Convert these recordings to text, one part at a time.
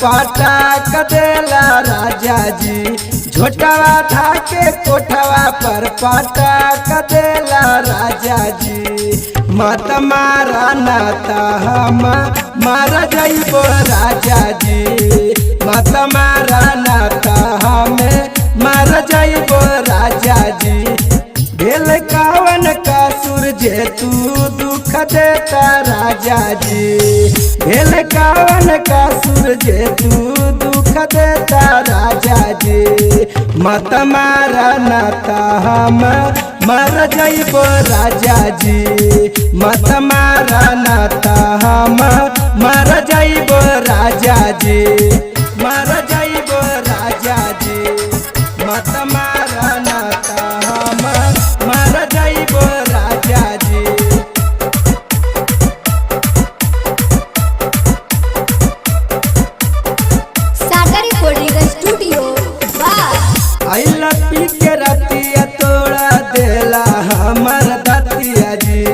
पटाक देला राजा जी। झोटवा धाके कोठवा पर पटाक देला राजा जी। मत मारा नाता हम मारा जइबो राजा जी। मत मारा नाता हमें मारा जइबो राजा जी। भेल कावन का सूरजे तू दुख देता राजा जी। भेल कावन का सूरजे तू दुख देता राजा जी। मत मारा नाता हम मर जइबो राजा जी। मत मारा नाता हम मर जइबो राजा जी। मर जइबो राजा जी। मत मारा नाता हम मर जइबो राजा जी। सागर रिकॉर्डिंग स्टूडियो वाह। आइला पी के रतिया तोड़ा देला हमर दतिया जी।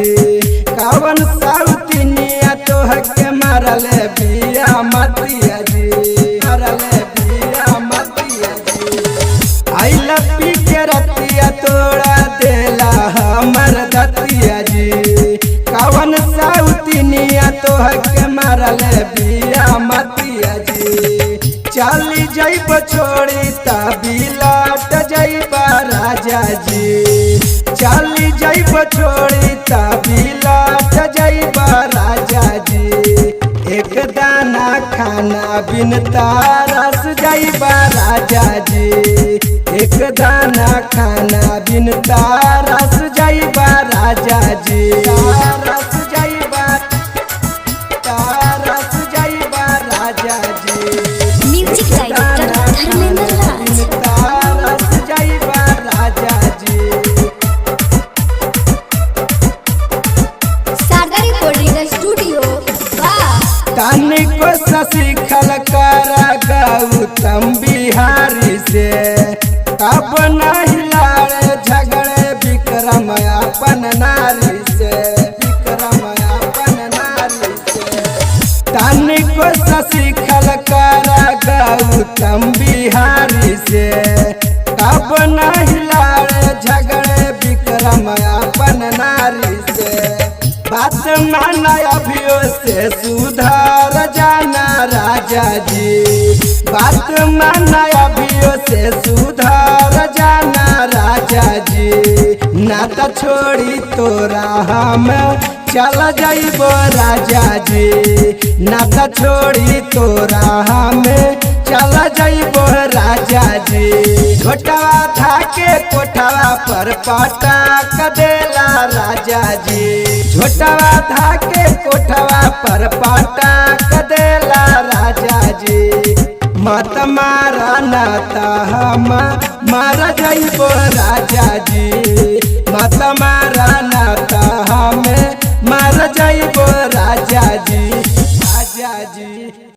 कावन साउतिनिया तोह के मारले बिया मतिया जी। मारले बिया मतिया जी। आइला पी के रतिया तोड़ा देला हमर दतिया जी। कावन साउतिनिया तोह के मारले बिया मतिया जी। चली जइब छोड़ी तभी लौट जइबा राजा जी। चली जइब छोड़ी तभी लौट जइबा राजा जी। एक दाना खाना बिन तारस जइबा राजा जी। एक दाना खाना बिन तारस जइबा राजा जी। तारस जइबा, तारस जइबा राजा जी। म्यूजिक डायरेक्टर धर्मेंद्र राज। तारस जइबा राजा जी। सागर रिकॉर्डिंग स्टूडियो वाह। तनिको शशिखल कर गौतम बिहारी से। अब नहीं लाड़े झगड़े विक्रम अपन नारी से। विक्रम अपन नारी से। तनिको शशिखल कर गौतम बिहारी से। अब नहीं लाड़े झगड़े विक्रम अपन नारी से। बात माना अभियो से सुधार जाना राजा जी। बात माना अभियो से सुधार जाना राजा जी। नाता छोड़ी तोरा हम चल जइबो राजा जी। नाता छोड़ी तोरा हम चल जइबो राजा जी। झोटवा धाके कोठवा पर पटाक देला राजा जी। झोटवा धाके कोठवा पर पटाक देला राजा जी। मत मारा नाता हम मार जइबो राजा जी। मत मारा नाता हम मार जइबो राजा जी। राजा जी।